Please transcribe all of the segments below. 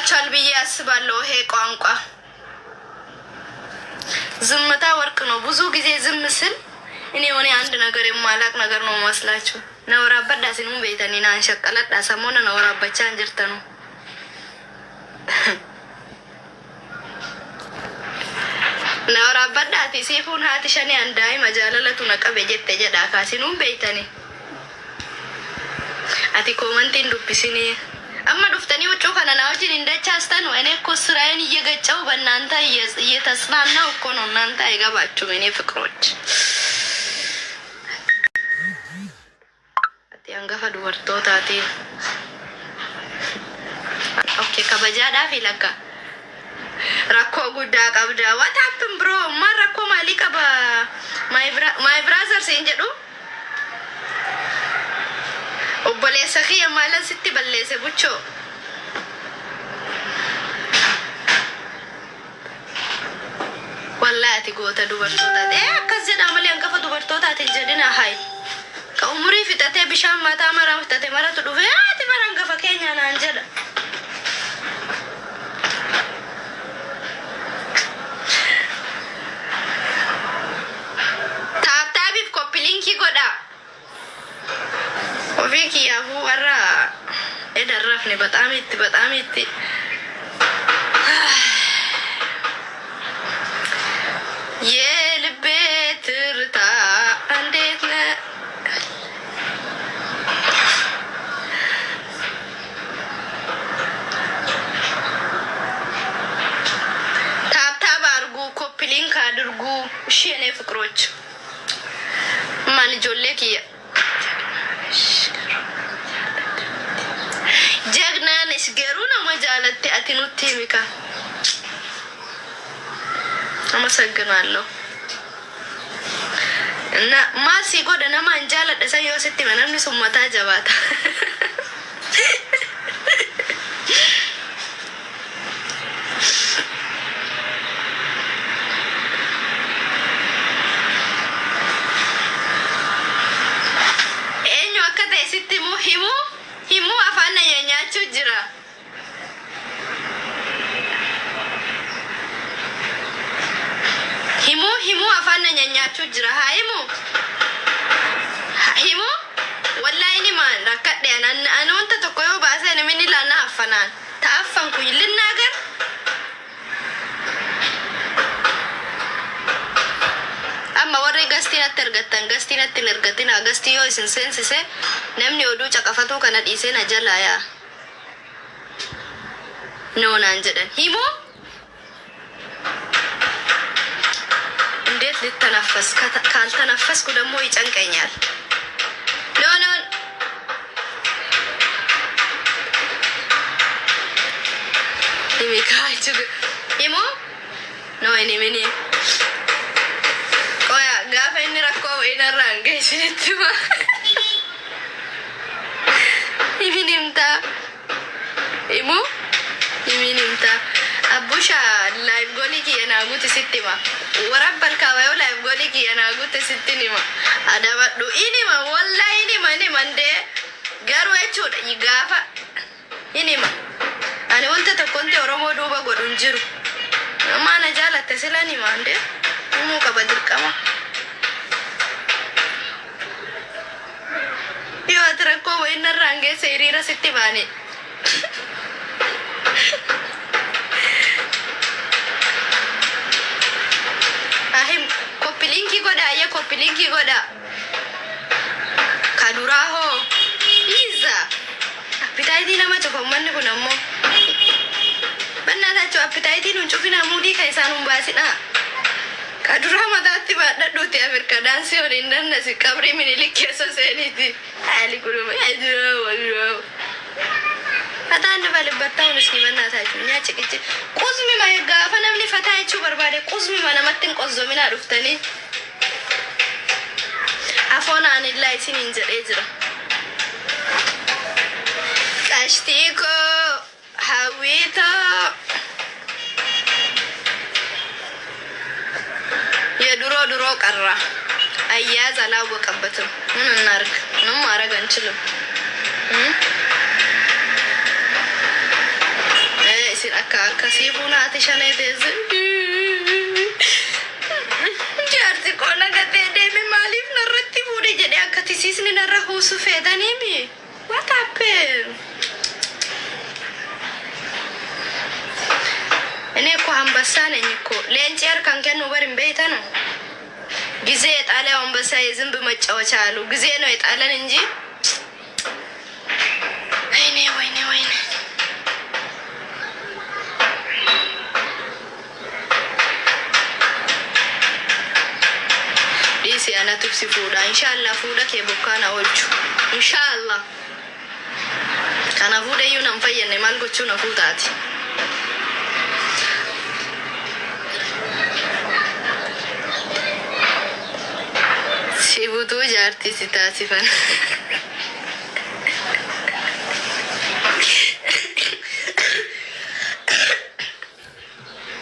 ቻል ብዬ አስባለሁ። ይሄ ቋንቋ ዝምታ ወርቅ ነው። ብዙ ጊዜ ዝም ስል እኔ የሆነ አንድ ነገር የማላቅ ነገር ነው መስላችሁ። ነወራበዳ ሲኑ ቤተኒ ናን ሸቀለዳ ሰሞነ ነወራበቻ እንጅርተኑ ነወራበዳቲ ሲፉን haati shanii an daa'ima jaalalatu na qabe jette jedha kaasinuun beeytani. Ati koomantiin dubbisinii amma dhuftanii huccuu kana na wajjin hin dachaastanu. እኔ እኮ ስራዬን እየገጨው በእናንተ እየተጽናናው እኮ ነው። እናንተ አይገባችሁም። እኔ ፍቅሮች ati hangafa dubartootaati. Okay, kabajaadhaafi lakka rakkoo guddaa qabda. What happened, bro? Maal rakkoo maalii qaba? My brother siin jedhu obboleessa kiyya maalan sitti balleesse buchoo? Wallahi ati goota dubartootaati. Ee, akkas jedha malee hangafa dubartootaati hin jedhina. Hayi. Ka umurii fixatee bishaan mataa maraa fixate maratu dhufee ati bara hangafa keenya naan jedha. Tap tapiif copy linkii godhaa. Ofii kiyyaafuu warra edarrafne በጣም itti በጣም itti የልቤ ትርታ እንዴት ነህ? Tap tap አድርጉ፣ copy link አድርጉ። እሺ የኔ ፍቅሮች ማን ijoollee kiyya ጀግና ነሽ garuu nama jaalatte ati nutti himi ka. አመሰግናለሁ። እና maal sii godha nama an jaaladha san yoo sitti hime namni sun mataa jabaata. Eenyu akka ta'e sitti himu himuu himuu afaan na nyaachuu jira. Himuu himuu afaan na nyaachuu jira. Haa himu himu wallahi ni maan rakkadhe an wanta tokko yoo baasee namni laana affanaan ta'affan kun linnaagar. Amma warri gastii natti ergattan gastii natti hin ergatina. Gastii yoo isin seensise namni oduu caqafatuu kana dhiisee na jalaa yaa. No naan jedhan himuu እንዴት ልተነፈስ? ካልተነፈስኩ ደግሞ ይጨንቀኛል። No, no, himu no inni mini qoya gaafa inni rakkoo wayinarraan gahe isinitti hima. Himin himtaa himu himin himtaa abbusha life goalii kiyya naa guute sitti hima. Warabbal kaabayoo life goalii kiyya naa guute sitti hima. Adabadhu in hima wallahi in hima in hima ndee garuu jechuudha gaafa in hima. Ani wanta tokkonti Oromoo duuba godhu hin jiru. Maana jaalatte silan hima ndee himuu qaba dirqama. Yoo ati rakkoo wayinarraan geesse hiriira sitti baane. Ahim copy linkii godha ayya copy linkii godha. Ka duraa hoo iza appetiteii nama cufa ummanni kun ammoo. Bannaataachuu appetiteii nun cufina muudii ka isaan hun baasinaa. Ka duraa mataatti baadhadhuuti Afrika daansii waliin dandasi qabrii Minilik keessa seeniiti. Haali guluma fataa inni balibbattaa hunis ni bannaataachuu nyaa ciqichi. Quzmima gaafa namni fataa jechuu barbaade quzmima namatti hin qozzominaa dhuftanii. Afoon aanillaa isiniin jedhee jira. Qashtii koo hawwiitoo የድሮ ድሮ ቀራ አያያዝ አላወቀበትም። ምን እናርግ? ምንም ማድረግ አንችልም። Akkasii fuunaati shanee teesse. Jaarsi koo na gatee deeme maaliif narratti fuudhe jedhee akka tisiisni narra huusu feetaniimi. What happened? እኔ እኮ አንበሳ ነኝ እኮ leenci harkaan kennu bar hin beeytanu ጊዜ የጣሊያው አንበሳ የዝንብ መጫወቻ አሉ። ጊዜ ነው የጣለን እንጂ ወይኔ ወይኔ ወይኔ። Dhiisi anatu si fuudha. Inshaallah fuudha kee bokkaan haa oolchu. Inshaallah. Kana fuudha iyyuu nan fayyadne maal gochuu na fuutaati. Si butuu jaartii si taasifan.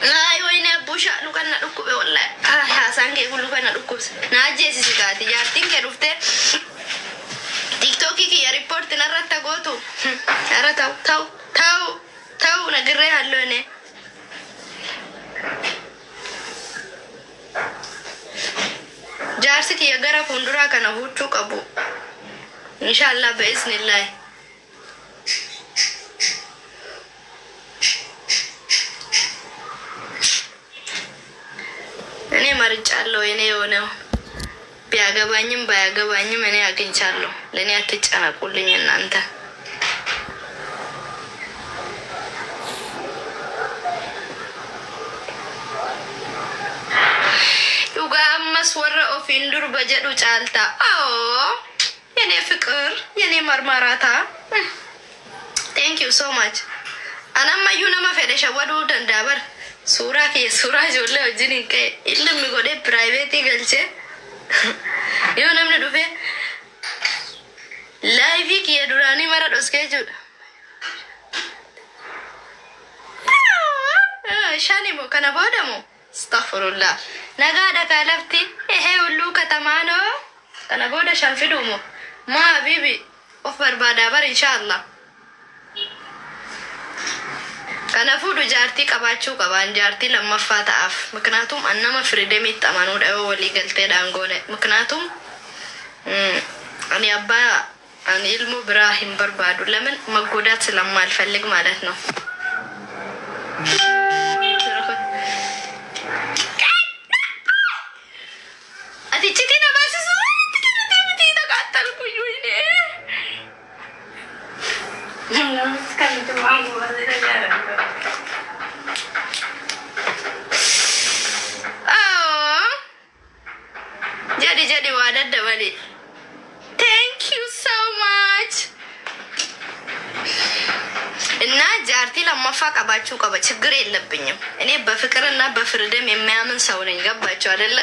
Ay wayne abbusha lukan na dhukkube wallahi. Ah haasaan kee kun lukan na dhukkubse. Na ajjeesisi taati jaartiin kee dhuftee tiktookii kiyya riippoorti narratti gootu. Ara ta'u ta'u ta'u ta'u nagirree halluu inni. Jaarsi kiyya gara fuulduraa kana huccuu qabu. Inshaallah bi'iznillaahi. እኔ መርጫለሁ። የኔ የሆነው ቢያገባኝም ባያገባኝም እኔ አግኝቻለሁ። ለእኔ አትጨነቁልኝ እናንተ። Dhugaa ammas warra ofiin durba jedhu caalta. አዎ የኔ ፍቅር የኔ መርማራታ thank you so much. Anammayyuu nama fedhe shawwaduu danda'a bar. Suuraa kiyya suuraa ijoollee wajjin hin ka'e ilmi godhee private galchee yoo namni dhufe live kiyya duraanii mara dhoskee jechuudha. Shani moo kana booda moo? Astaghfirullah. Nagaadha kaa lafti ehee hulluu katamaanoo kana booda shan fiduu moo? Maa habibi of barbaadaa bar inshaallah. Kana fuudhu jaartii qabaachuu qabaan jaartii lammaffaa ta'aaf. ምክንያቱም annama freedomitti amanuudha yoo walii galteedhaan goone. ምክንያቱም ani abbaa ani ilmoo biraa hin barbaadu. ለምን መጎዳት ስለማልፈልግ ማለት ነው። Ati iccitii na baasisu miti ተቃጠልኩኝ። ወይኔ አዎ jedhi jedhi waa daddabali. Thank you so much. እና jaartii lammaffaa qabaachuu qaba. ችግር የለብኝም። እኔ በፍቅርና በ freedom የሚያምን ሰው ነኝ። ገባችሁ አይደለ?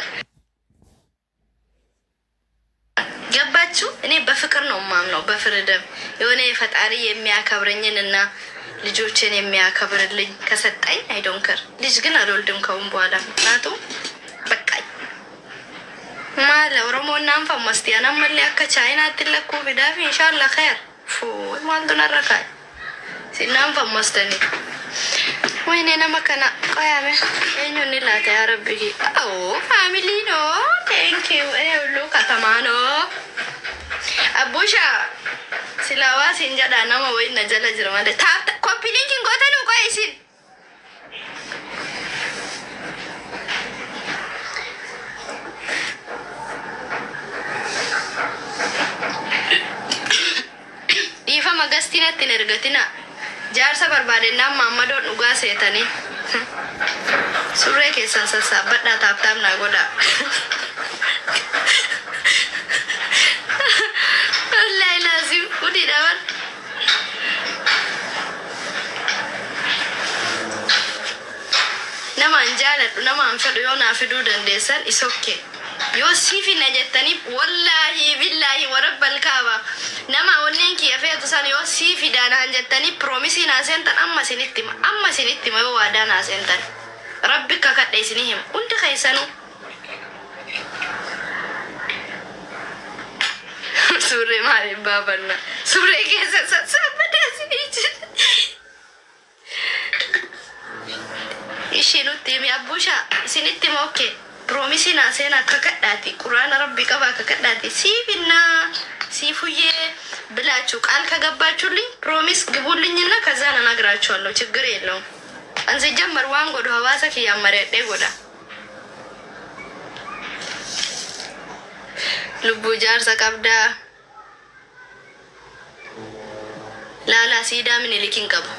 ገባችሁ? እኔ በፍቅር ነው የማምነው፣ በ freedom የሆነ የፈጣሪ የሚያከብረኝን እና ልጆችን የሚያከብርልኝ ከሰጠኝ I don't care። ልጅ ግን አልወልድም ከአሁን በኋላ ምክንያቱም በቃኝ። Maala Oromoon naan fammasti anan mallee akka chaayinaatti lakkuu fidaaf inshaalla kheer fuu maaltu narra kaa'e sinnaan fammastanii. ወይኔ nama kana qoyame eenyuun ni laata yaa rabbi. Oh family no thank you ሁሉ ከተማ ነው abbusha silaa siin jedha nama wayi na jala jira malee tap copy linkiin gootanuu qo'e isin. Dhiifama gastiin ittiin ergatina. Jaarsa barbaadennaan maammadoon dhugaa seetanii. Surree keessan sassaabbadhaa tap tap naa godhaa. Wallaahi laazim guddiidha bar. Nama an jaaladhu nama an fedhu yoo naa fiduu dandeessan is okay. Yoo sii finna jettanii wallaahi billaahi warabbal kaaba nama onneen kiyya feetu san yoo sii fidaa naan jettanii promise naa seentan amma isinitti hima amma isinitti hima yoo waadaa naa seentan rabbi kakadhe isinii hima hundi keessanuu. Suurree maaliif baafanna? Suurree keessa sassaabbadhaa isinii jira. Ishii nutti himi abbusha isinitti hima okay. Promise naa seenaa kakadhaati. Quraana rabbi qabaa kakadhaati. Siifinnaa siifuዬ ብላችሁ ቃል ከገባችሁልኝ promise ግቡልኝና ከዛን እነግራችኋለሁ። ችግር የለውም። An ሲጀመር waan godhu hawaasa kiyyaan mari'adhee godha. Lubbuu jaarsa qabdaa. Laalaa siidaa Minilik hin qabu.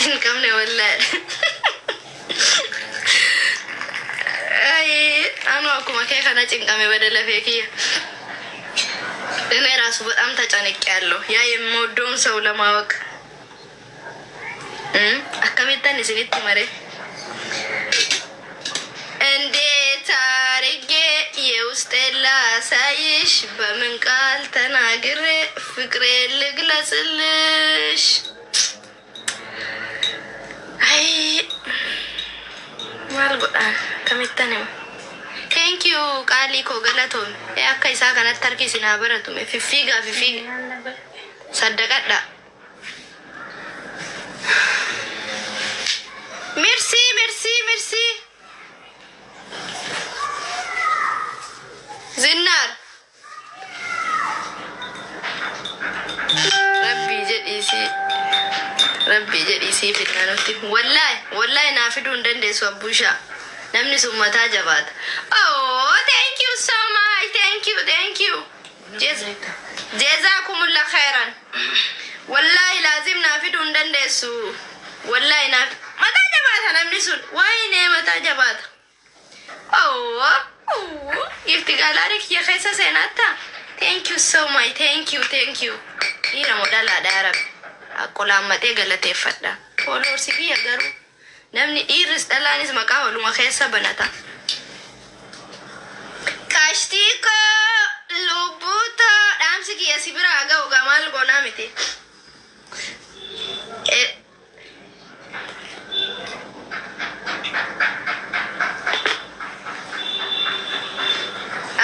Hin qabne wallaahi. Anu akkuma kee kana cinqame bada lafee kiyya. እኔ ራሱ በጣም ተጨንቄያለሁ። ያ የምወደውን ሰው ለማወቅ akkamittan isinitti mare እንዴት አርጌ የውስጤን ላሳይሽ፣ በምን ቃል ተናግሬ ፍቅሬ ልግለጽልሽ? አይ maal godhaan akkamittan hima? Thank you qaalii koo galatoome. Akka isaa kanatti harki isin haa baratume. Fiffiigaa fiffiiga. Saddaqadha. Merci, merci, merci. Zinnaar. Rabbii jedhiisii. Rabbii jedhiisii fidnaa nutti. Wallaahi, wallaahi naa fiduu hin dandeessu abbushaa. Namni sun mataa jabaata. Oh, thank you so much. Thank you, thank you. Jazaakumullah khairan. Wallaahi laazim naa fiduu hin dandeessu. Wallaahi naa mataa jabaata namni sun. Waayinee mataa jabaata. Oh, oh, gift gallery kiyya keessa seenatta. Thank you so much. Thank you, thank you. Dhiira moo dhalaadha yaa Rabbi. Akkolaammatee galateeffadha. Followers kiyya garuu namni dhiirris dhalaanis maqaa waluma keessa banata. Qashtii koo lubbuuta dhaamsi kiyya si biraa ga'u gaa maal goonaa miti.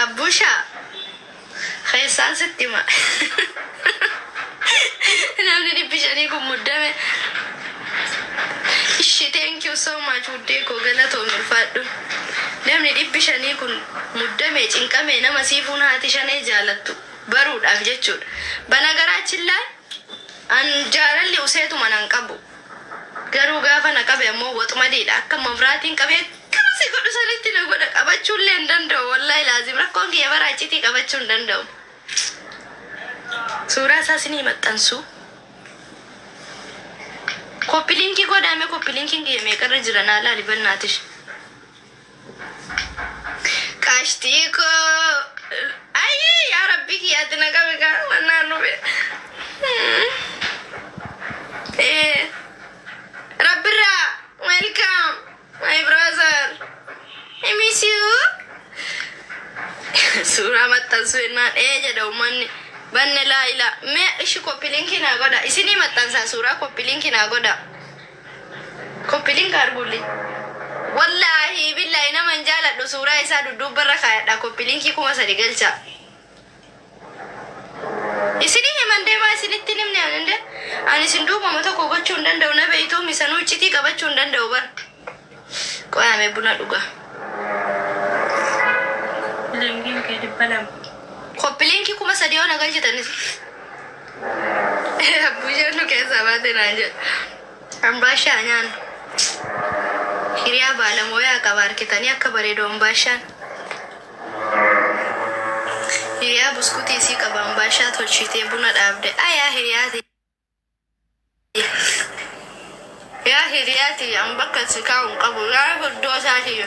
Abbusha keessaan sitti hima. Namni 500 kun muddame. Ishi thank you so much wuddee koo galatoom ulfaadhu. Namni 500 kun muddame cinqame nama siifuun haati shanee jaalattu baruudhaaf jechuudha. በነገራችን ላይ an jaalalli useetuma nan qabu. Garuu gaafa na qabe ammoo waxmadiidha. Akka mabraatiin qabee akkana si godhu sanitti na godha qabachuullee hin danda'u. Wallaahi laazim rakkoon kiyya bara iccitii qabachuu hin danda'u. Suuraa isaa isinii maxxansu. Copy link godhame copy linkiin kiyya meeqarra jira naa laali bannaatish. Qashtii koo ayyi yaa rabbi kiyyaatti na qabe gaa mannaan dhufe. Rabbirraa welcome my brother. I miss you. Suuraa maxxansuu jennaan ee jedha uummanni. Banne laa ilaa mee ishi copy link naa godha isinii maxxansaa suuraa copy link naa godha. Copy link argulli. Wallaahi billaahi nama hin jaaladhu suuraa isaa dudduubarra kaayadha copy link 3000 galcha. Isinii himan deemaa isinitti himne ani inde ani isin duubama tokko gochuu hin danda'u na beeytuu misanuu iccitii qabachuu hin danda'u bar. Qoyaame buna dhuga. Linkiin kee 200. Copy link 3000 yoo na galchitanis. Abbushaan nu keessaa baate naan jedha. Ambaashaa nyaannu. Hiriyaa baalamoyaa qaba harkitanii akka bareedu ambaashaan. Hiriyaa buskutii isii qaba ambaashaa tolchitee buna dhaabde. Ayaa hiriyaati. Yaa hiriyaati an bakka si kaa'u hin qabu. Yaa iddoo isaatii.